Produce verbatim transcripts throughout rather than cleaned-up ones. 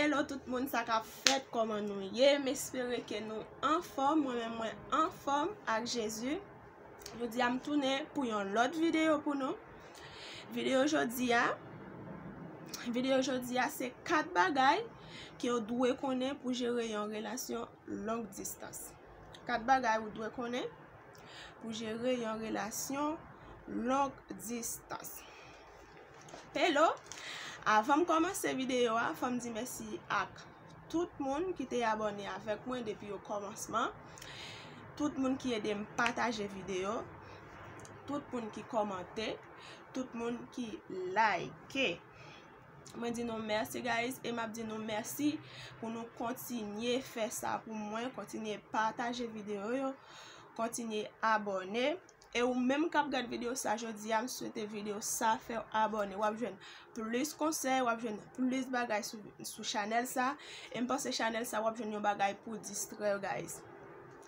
Hello tout moun, sa k ap fèt? Kòman nou ye? M espere ke nou anfòm. Mwen menm, mwen anfòm ak Jezi. Jodi a m tounen pou yon lòt videyo pou nou. Videyo jodi a, videyo jodi a se kat bagay ke w dwe konnen pou jere yon relasyon long distans. Kat bagay ou dwe konnen pou jere yon relasyon long distans. Hello! Avan m kòmanse videyo a, fò m di mèsi ak tout moun ki te abòne avèk mwen depi okòmansman, tout moun ki ede m pataje videyo, tout moun ki kòmante, tout moun ki like. Mwen di nou mèsi, guys, e m ap di nou mèsi pou nou kontinye fè sa pou mwen, kontinye pataje videyo yo, kontinye abòne. E ou menm k ap gad videyo sa jodi a, m swete videyo sa fè w abòne. W ap jwenn plis konsèy, w ap jwenn plis bagay sou, sou chanèl sa. E m panse chanèl sa, w ap jwenn yon bagay pou distrè w, guys.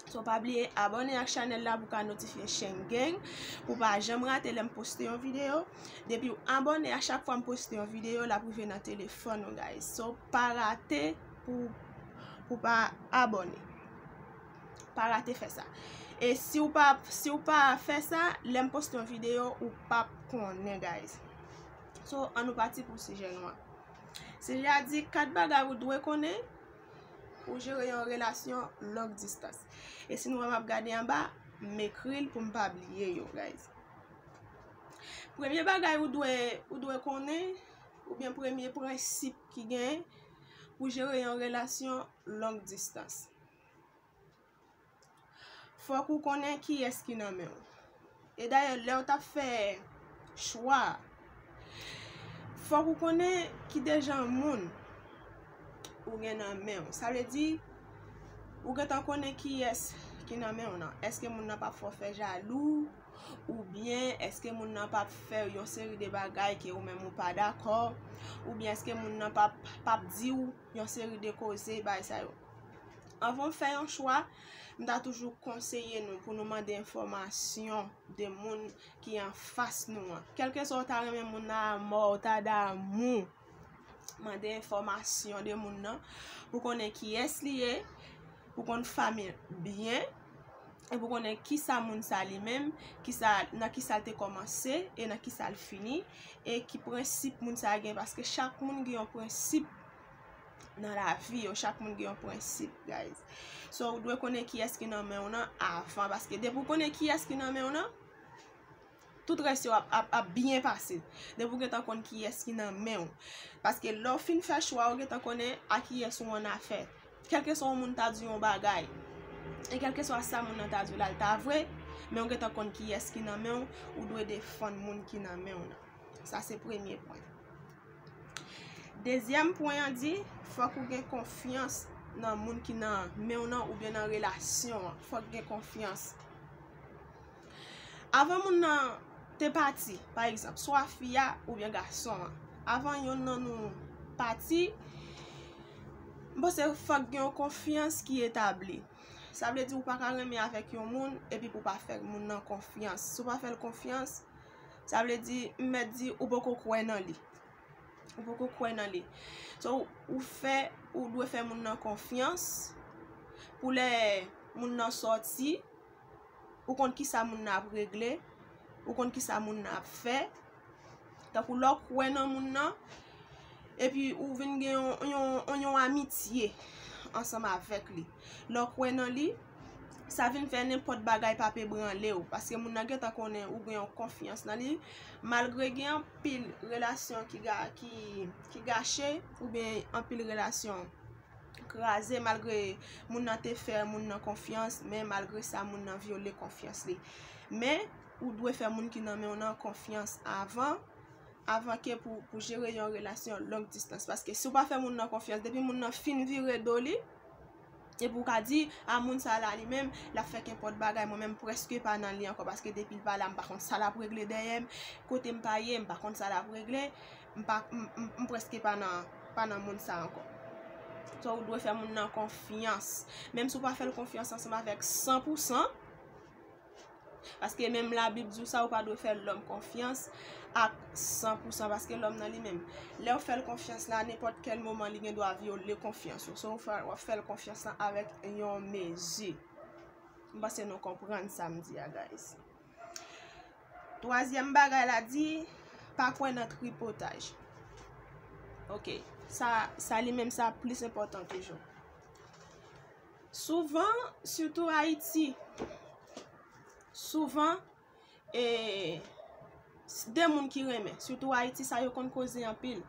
So, pa bliye abòne ak chanèl la pou ka notifye chen gang, pou pa janm rate lè m poste yon videyo. Depi w abòne, a chak fwa m poste yon videyo, l ap rive nan telefòn ou, guys. So, pa rate pou, pou pa abòne. Pa rate fè sa. E si w pa, si w pa fè sa, lè m poste yon videyo, ou p ap konnen, guys. So, ann nou pati pou sijè nou an. Sijè a di kat bagay ou dwe konnen pou jere yon relasyon long distans. E si nou wè m ap gade anba, m ekri l pou m pa bliye yo, guys. Premye bagay ou dwe, ou dwe konnen, oubyen premye prensip ki gen pou jere yon relasyon long distans. Fòk ou konnen kiyès ki nan men w. E dayè, lè w t ap fè chwa, fòk ou konnen ki dejan moun ou gen nan men w. Sa vle di, ou gentan konnen kiyès ki nan men w nan. Èske moun nan p ap fè w fè jalou? Oubyen èske moun nan p ap fè yon seri de bagay ke ou menm ou pa dakò? Oubyen èske moun nan p ap, p ap di w yon seri de koze, bagay sa yo? Anvan w fè yon chwa, m ta toujou konseye nou pou nou mande enfòmasyon de moun ki anfas nou an. Kèlkeswa w ta renmen moun nan a mò, w ta damou, mande enfòmasyon de moun nan pou konnen kiyès li ye, pou konn fanmi l byen, e pou konnen kisa moun sa li menm, kisa, nan kisa l te kòmanse e nan kisa l fini, e ki prensip moun sa gen, paske chak moun gen yon prensip nan lavi yo, chak moun gen yon prensip, guys. So, ou dwe konnen kiyès ki nan men w nan avan, paske depi w konnen kiyès ki nan men w nan, tout rès yo ap, ap, ap byen pase. Depi w gentan konn kiyès ki nan men w. Paske lè w fin fè chwa, ou gentan konnen a kiyès ou annafè. Kèlkeswa yon moun ta di yon bagay, e kèlkeswa sa moun nan ta di w la, l ta vre, men ou gentan konn kiyès ki nan men w, ou dwe defann moun ki nan men w nan. Sa se premye pwen. Dezyèm pwen an di, fòk ou gen konfyans nan moun ki nan men w nan oubyen nan relasyon an. Fòk gen konfyans. Avan moun nan te pati, pa egzanp, swa fi a oubyen gason an, avan yonn nan nou pati, m panse fòk gen yon konfyans ki etabli. Sa vle di ou pa ka renmen avèk yon moun epi pou w pa fè moun nan konfyans. Si w pa fè l konfyans, sa vle di, m mèt di, ou poko kwè nan li. Ou poko kwè nan li. So, ou fè, ou dwe fè moun nan konfyans pou lè moun nan sòti, ou konn kisa moun nan ap regle, ou konn kisa moun nan ap fè. Tankou lè w kwè nan moun nan, epi ou vin gen yon, yon, yon, yon amitye ansanm avèk li. Lè w kwè nan li, sa vin fè nenpòt bagay p ap ebranle w, paske moun nan gentan konnen ou gen yon konfyans nan li, malgre gen anpil relasyon ki ga-, ki, ki gache, oubyen anpil relasyon kraze, malgre moun nan te fè moun nan konfyans, men malgre sa, moun nan vyole konfyans li. Men, ou dwe fè moun ki nan men w nan konfyans avan, avan ke pou, pou jere yon relasyon long distans. Paske si w pa fè moun nan konfyans, depi moun nan fin vire do li, epi w ka di, a, moun sa la li menm, l ap fè kenpòt bagay, mwen menm prèske pa nan li ankò, paske depi l pa la, m pa konn sa l ap regle dèyè m, kote m pa ye, m pa konn sa l ap regle, m pa, m, m, m prèske pa nan, pa nan moun sa ankò. So, ou dwe fè moun nan konfyans. Menm si w pa fè l konfyans ansanm avèk san pou san, Paske menm Labib di w sa, ou pa dwe fè lòm konfyans ak san pou san, paske lòm nan li menm, lè w fè l konfyans la, nenpòt kèl moman, li gen dwa vyole konfyans ou. So, w fè, w ap fè l konfyans lan avèk yon mezi. M panse nou konprann sa m di a, guys. Twazyèm bagay la di, pa kwè nan tripotaj. Ok, sa, sa li menm sa plis enpòtan toujou. Souvan, sitou Ayiti, souvan, e, s- de moun ki renmen, sitou Ayiti, sa yo konn koze anpil.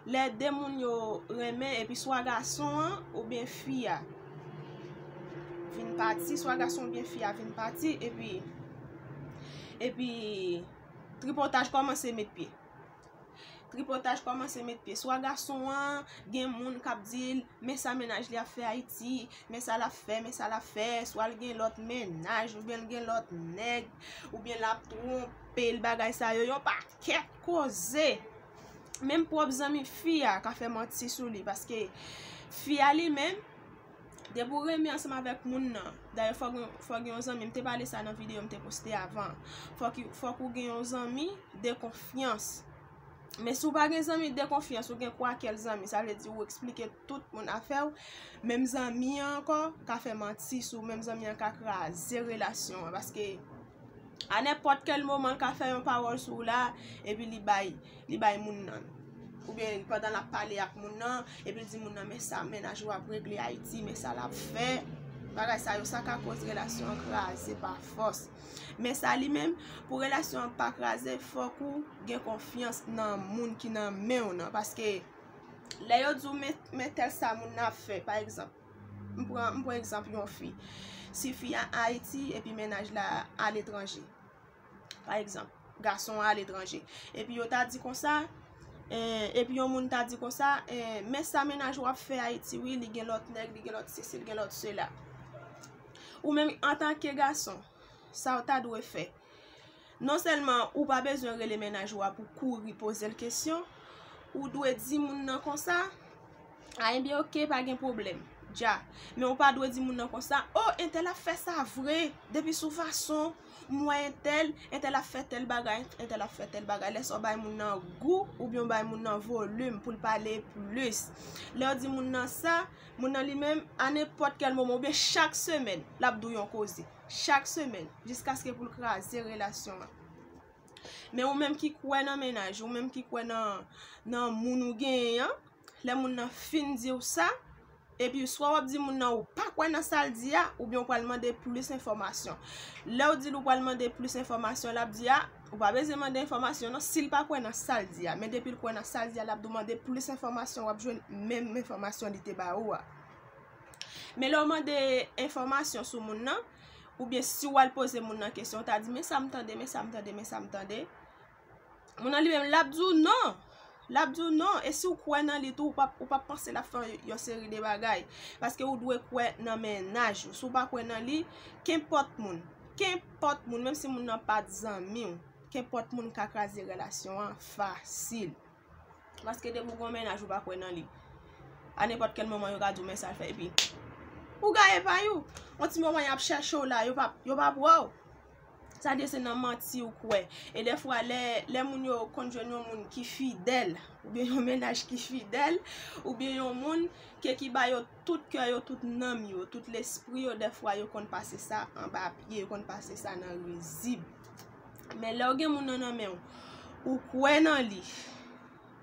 Lè de moun yo renmen, epi swa gason an oubyen fi a vin pati, swa gason oubyen fi a vin pati, epi, epi tripotaj kòmanse met pye. Tripotaj kòmanse met pye. Swa gason an, gen moun k ap di l, men sa mennaj li ap fè Ayiti, men sa l ap fè, men sa l ap fè, swa l gen lòt mennaj, oubyen l gen lòt nèg, oubyen l ap twonpe l, bagay sa yo, yon pakèt koze. Menm pwòp zanmi fi a ka fè manti sou li, paske fi a li menm, depi w renmen ansanm avèk moun nan, dayè fòk, fòk gen yon zanmi, m te pale sa nan videyo m te poste avan, fòk, fòk ou gen yon zanmi de konfyans. Men si w pa gen zanmi de konfyans, ou gen kwakèl zanmi, sa vle di ou eksplike tout moun afè w, menm zanmi an ankò ka fè manti sou ou, menm zanmi an ka kraze relasyon an, paske a nenpòt kèl moman, l ka fè yon pawòl sou w la, epi li bay, li bay moun nan. Oubyen pandan l ap pale ak moun nan, epi l di moun nan, men sa mennaj ou ap regle Ayiti, men sa l ap fè. Bagay sa yo, sa ka koz relasyon an kraze pa fòs. Men sa li menm, pou relasyon an pa kraze, fòk ou gen konfyans nan moun ki nan men w nan. Paske lè yo di w, men, men tèl sa moun nan ap fè, pa egzanp, m pran, m pran egzanp yon fi. Si fi a Ayiti epi mennaj la aletranje, pa egzanp, gason an aletranje, epi yo ta di konsa, eh, epi yon moun ta di konsa, eh, men sa mennaj w ap fè Ayiti, wi, li gen lòt nèg, li gen lòt sesi, li gen lòt sela. Ou menm, antanke gason, sa w ta dwe fè, non sèlman ou pa bezwen rele mennaj ou a pou kouri poze l kesyon, ou dwe di moun nan konsa, a, ebyen, oke, pa gen pwoblèm, dja. Men ou pa dwe di moun nan konsa, o, entèl ap fè sa vre, depi sou fason m wè entèl, entèl ap fè tèl bagay, entèl ap fè tèl bagay. Lè sa w bay moun nan gou, oubyen w bay moun nan volim pou l pale plis. Lè w di moun nan sa, moun nan li menm, a nenpòt kèl moman, oubyen chak semèn, l ap di w yon koze. Chak semèn, jiskaske pou l kraze relasyon an. Men ou menm ki kwè nan mennaj, ou menm ki kwè nan, nan moun ou genyen an, lè moun nan fin di w sa, epi swa w ap di moun nan ou pa kwè nan sa l di a, oubyen w pral mande plis enfòmasyon. Lè w di l ou pral mande plis enfòmasyon, l ap di a, ou pa bezwen mande enfòmasyon non, si l pa kwè nan sa l di a. Men depi l kwè nan sa l di a, l ap di w mande plis enfòmasyon, w ap jwenn menm enfòmasyon li te ba ou a. Men lè w mande enfòmasyon sou moun nan, oubyen si w al poze moun nan kesyon, w ta di, men sa m tande, men sa m tande, men sa m tande. Moun nan li menm, l ap di w non. L ap di w non. E si w kwè nan li tou, ou p ap, ou p ap panse l ap fè yon, yon seri de bagay. Paske ou dwe kwè nan mennaj ou. Si w pa kwè nan li, kenpòt moun, kenpòt moun, menm si moun nan pa t zanmi w, kenpòt moun ka kraze relasyon an fasil. Paske depi w gen yon mennaj ou pa kwè nan li, a nenpòt kèl moman yo ka di w men sa l fè, epi ou gaye pay ou. Yon ti moman y ap chèche w la, yo pa, yo pa p wè w. Sa di se nan manti ou kwè. E dèfwa, lè, lè moun yo konn jwenn yon moun ki fidèl, oubyen yon mennaj ki fidèl, oubyen yon moun ke ki ba yo tout kè yo, tout nanm yo, tout lespri yo, dèfwa yo konn pase sa anba pye, yo konn pase sa nan rizib. Men lè w gen moun nan nan men w, ou kwè nan li,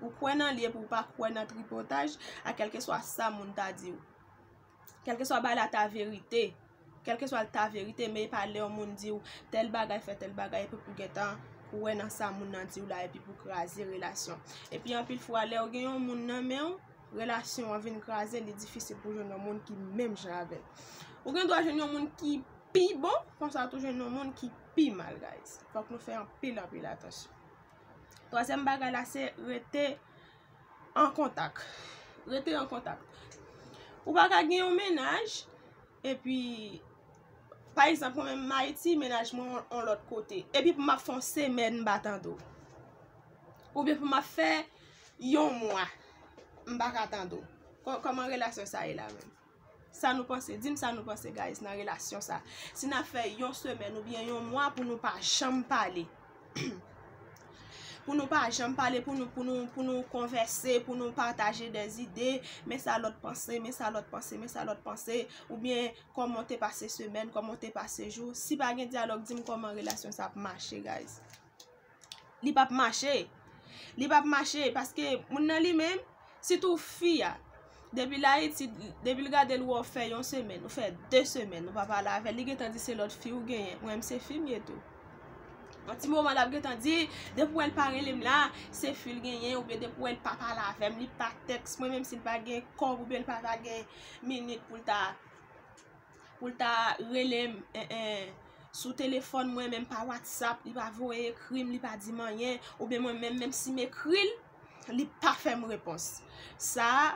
ou kwè nan li epi ou pa kwè nan tripotaj, a kèlkeswa sa moun ta di w. Kèlkeswa bagay la ta verite, kèlkeswa l ta verite, men e pa lè yon moun di w tèl bagay fè tèl bagay epi pou gentan kwè nan sa moun nan di w la epi pou kraze relasyon. Epi anpil fwa, lè w gen yon moun nan men w, relasyon an vin kraze, li difisil pou jwenn yon moun ki menm jan avè l. Ou gen dwa jwenn yon moun ki pi bon, konsa tou jwenn yon moun ki pi mal, guys. Fòk nou fè anpil, anpil atansyon. Twazyèm bagay la, se rete an kontak. Rete an kontak. Ou pa ka gen yon mennaj, epi, pa egzanp, mwen menm m Ayiti, mennaj mwen on, on lòt kote. Epi pou m ap fè yon semèn m pa tande w. Oubyen pou m ap fè yon mwa, m pa ka tande w. Kò-, kòman relasyon sa ye la menm? Sa nou panse, di m sa nou panse, guys, nan relasyon sa. Si n ap fè yon semèn oubyen yon mwa pou nou pa janm pale. Pou nou pa janm pale, pou nou, pou nou, pou nou konvèse, pou nou pataje dè zide, men sa lòt panse, men sa lòt panse, men sa lòt panse, oubyen kòman w te pase semèn, kòman w te pase jou. Si pa gen dyalòg, di m kòman relasyon sa ap mache, guys. Li p ap mache. Li p ap mache paske moun nan li menm, sitou fi a, depi l Ayiti, depi l gade l wè w fè yon semèn, ou fè de semèn, ou pa pale avè l, li gentan di se lòt fi ou genyen. Mwen menm se fi m ye tou. Yon ti moman l ap gentan di, depi w wè l pa rele m la, se fi l genyen, oubyen depi w wè l pa pale avè m, li pa tèks mwen, menm si l pa gen kòb oubyen l pa, pa gen minit pou l ta pou l ta rele m, en, en, sou telefòn mwen, menm pa WhatsApp, li pa voye ekri m, li pa di m anyen, oubyen mwen menm, menm si m ekri l, li pa fè m repons. Sa a,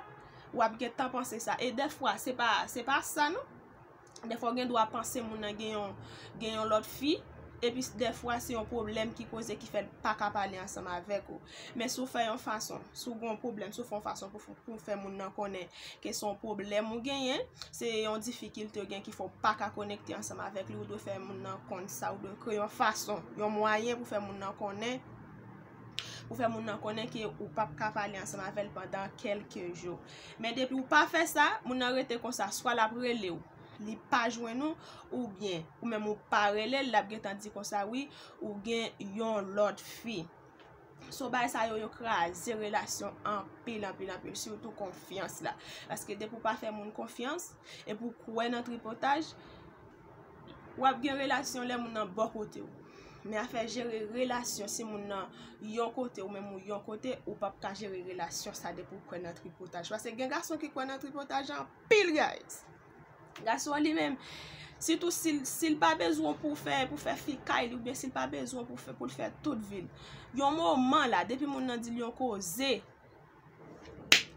w ap gentan panse sa. E dèfwa, se pa, se pa sa non. Dèfwa, w gen dwa panse moun nan gen yon, gen yon lòt fi, epi dèfwa, se yon pwoblèm ki koze ki fè l pa ka pale ansanm avèk ou. Men si w fè yon fason, si w gen yon pwoblèm, si w fè yon fason pou, pou fè moun nan konnen ke se yon pwoblèm ou genyen, se yon difikilte ou gen ki fè w pa ka konekte ansanm avèk li, ou dwe fè moun nan konn sa, ou dwe kreye yon fason, yon mwayen pou fè moun nan konnen, pou fè moun nan konnen ke ou p ap ka pale ansanm avè l pandan kèlke jou. Men depi ou pa fè sa, moun nan rete konsa, swa l ap rele w, li pa jwenn ou, oubyen ou menm ou pa rele l, l ap gentan di konsa, wi, ou gen yon lòt fi. So, bagay sa yo, yo kraze relasyon anpil, anpil, anpil, sitou konfyans la. Paske depi w pa fè moun konfyans, epi w kwè nan tripotaj, w ap gen relasyon lè moun nan bò kote w. Men afè jere relasyon, si moun nan yon kote, ou menm ou yon kote, ou p ap ka jere relasyon sa depi w kwè nan tripotaj. Paske gen gason ki kwè nan tripotaj anpil, guys. Gason an li menm, sitou si l, si l pa bezwen w pou fè, pou fè fi kay li, oubyen si l pa bezwen w pou fè, pou l fè tout vi l. Yon moman la, depi moun nan di l yon koze,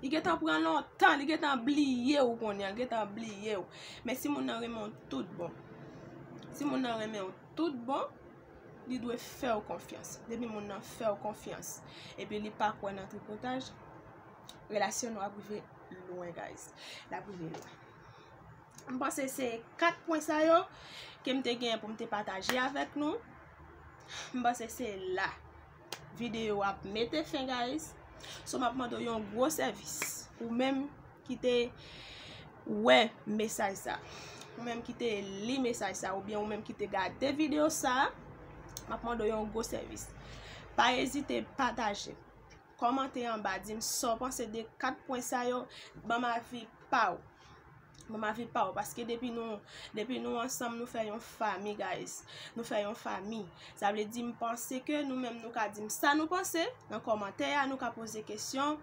li gentan pran lontan, li gentan bliye w kounye a, li gentan bliye w. Men si moun nan renmen w tout bon, si moun nan renmen w tout bon, li dwe fè w konfyans. Depi moun nan fè w konfyans, epi li pa kwè nan tripotaj, relasyon nou ap rive lwen, guys. L ap rive lwen. M panse se kat pwen sa yo ke m te genyen pou m te pataje avèk nou. M panse se la videyo a ap mete fen, guys. So, m ap mande w yon gwo sèvis. Ou menm ki te wè mesaj sa, ou menm ki te li mesaj sa, oubyen ou menm ki te gade videyo sa, m ap mande w yon gwo sèvis. Pa ezite pataje. Kòmante anba, di m sa w panse de kat pwen sa yo. Ban m avi pa w. Ban m avi pa w, paske depi nou, depi nou ansanm, nou fè yon fami, guys. Nou fè yon fami. Sa vle di, m panse ke nou menm, nou ka di m sa nou panse nan kòmantè a, nou ka poze kesyon.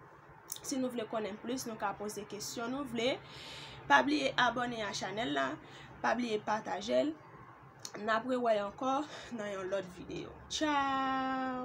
Si nou vle konnen plis, nou ka poze kesyon nou vle. Pa bliye abòne a chanèl la, pa bliye pataje l. N ap rewè ankò nan yon lòt videyo. Tchao!